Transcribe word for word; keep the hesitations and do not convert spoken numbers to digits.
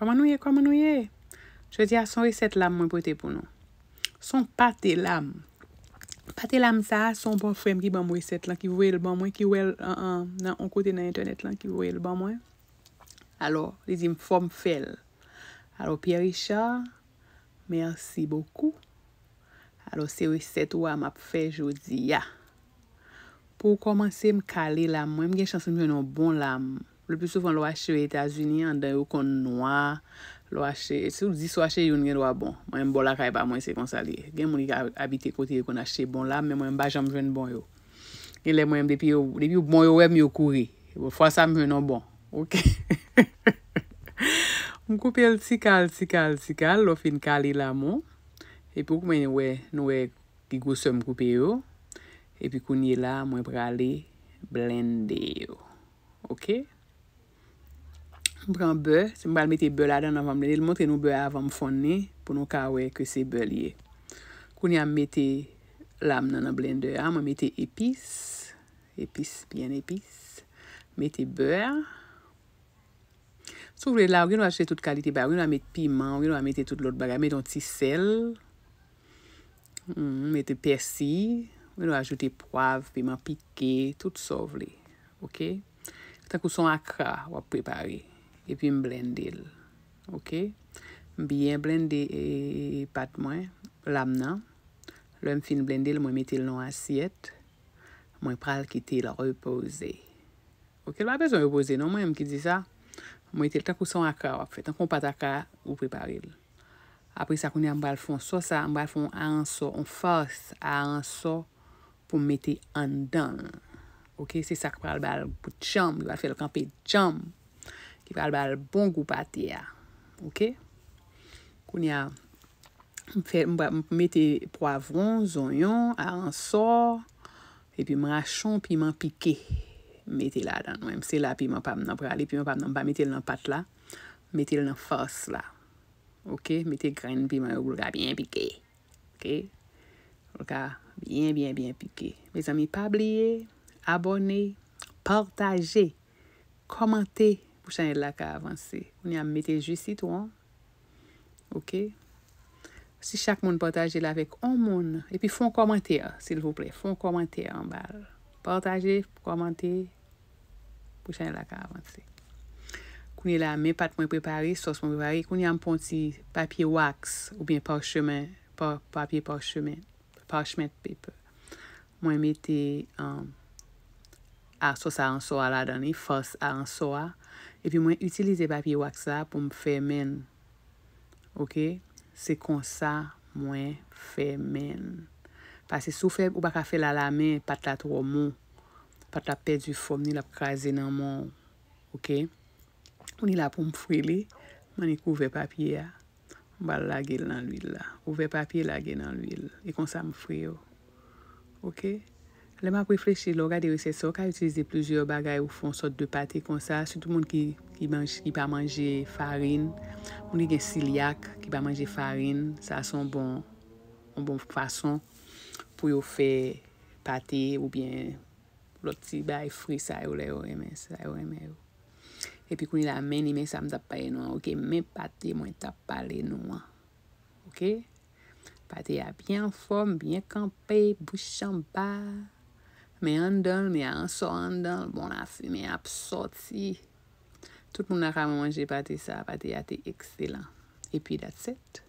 Kòman nou ye? Kòman nou ye? Jodi a, se yon resèt lam mwen pote pou nou. Se yon pate lam. Pate lam sa a, se yon bòfrè m ki ban m resèt lan, ki voye l ban mwen, ki wè l an, an, nan yon kote nan entènèt lan, ki voye l ban mwen. Alò, li di m fò m fè l. Alò, Pierre Richard, merci beaucoup. Alò, se resèt ou a m ap fè jodi a. Pou w kòmanse, m kale lam mwen. M gen chans m jwenn yon bon lam. Le pli souvan, lè w achte yo Etazini, anndan yo konn nwa. Lè w achte, si w dis w achte youn, gen dwa bon. Mwen, m bò lakay pa mwen, se konsa li ye. Gen moun ki ka abite kote yo konn achte bon lam, men mwen, m pa janm jwenn bon yo. Gen lè mwen, depi yo, depi yo bon yo wè m, yo kouri. Fwa sa, m jwenn yon bon. Oke. M koupe l ti kal, ti kal, ti kal, lè w fin kale lam ou. Epi w konprann, wè, nou wè ki gwosè m koupe yo. Epi kounye la, mwen prale blende yo. Oke? M pran bè, si m pral mete bè ladan l anvan m blende l, montre nou bè a avan m fonn li, pou nou ka wè ke se bè li ye. Kounye a, m mete lam nan nan blendè a, mwen mete epis, epis, byen epis. Mete bè a. Si w vle la, ou gen dwa achte tout kalite bagay. Ou gen dwa met piman, ou gen dwa mete tout lòt bagay. Mete yon ti sèl. Hmm, mete pèsi. Ou gen dwa ajoute pwav, piman pike, tout sa w vle. Oke? Tankou se yon akra w ap prepare. Epi m blende l. Oke? M byen blende, e, pat mwen, lam nan. Lè m fin blende l, mwen mete l nan yon asyèt. Mwen pral kite l repoze. Oke, l pa bezwen repoze non, mwen menm ki di sa. Mwen mete l tankou se yon akra w ap fè, tankou yon pat akra ou prepare l. Apre sa, kounye a, m pral fè yon sòs a, m pral fè yon aransò, yon fas aransò pou m mete anndan l. Oke, se sa k pral ba l bout djanm, ki pral fè l kanpe djanm, ki pral ba l bon gou pate a. Oke? Kounye a, m fè, m pa, m mete pwavwon, zonyon, aransò, epi m rache yon piman pike. M mete ladan l. Mwen, se la piman pa m nan prale. Piman pa m nan, m pa mete l nan pat la. M mete l nan fas la. Oke? Mete grenn piman yo pou l ka byen pike. Oke? Pou l ka byen, byen, byen pike. Mezanmi, pa bliye, abòne, pataje, kòmante pou chanèl la ka avanse. Kounye a, m mete ji sitwon. Oke? Si chak moun pataje l avèk yon moun, epi fè yon kòmantè, silvouplè, fè yon kòmantè anba l. Pataje, kòmante, pou chanèl la ka avanse. Kounye la, men pat mwen prepare, sòs mwen prepare. Kounye a, m pran yon ti papye wax oubyen parchemen, pa, papye parchemen, parchment paper. Mwen mete, um, a, sòs aransò a ladan li, fas aransò a. Epi mwen itilize papye wax la pou m fèmen l. Oke? Se konsa mwen fèmen l. Paske si w fè, ou pa ka fè l alamen, pat la twò mou. Pat la ap pèdi fòm ni, l ap kraze nan men w. Oke? Kounye la pou m fri li, mwen annik ouvè papye a. M pral lage l nan lwil la. Ouvè papye, lage nan lwil. E konsa m fri yo. Oke? Lè m ap reflechi, lè w gade resèt sa, ou ka itilize plizyè bagay, ou fè yon sòt de pate konsa, sitou moun ki, ki manje, ki pa manje farin, moun ki gen silyak, ki pa manje farin, sa se yon bon, yon bon fason pou yo fè pate oubyen lòt ti bagay fri sa yo lè yo renmen, sa yo renmen yo. Epi kounye la, men li, men sa m t ap pale nou an, oke, men pate mwen t ap pale nou an. Oke? Pate a byen anfòm, byen kanpe, bouch anba. Men anndan l, men aransò anndan l, bon, lafimen ap sòti. Tout moun lakay mwen manje pate sa, pate a te ekselan. Epi that's it.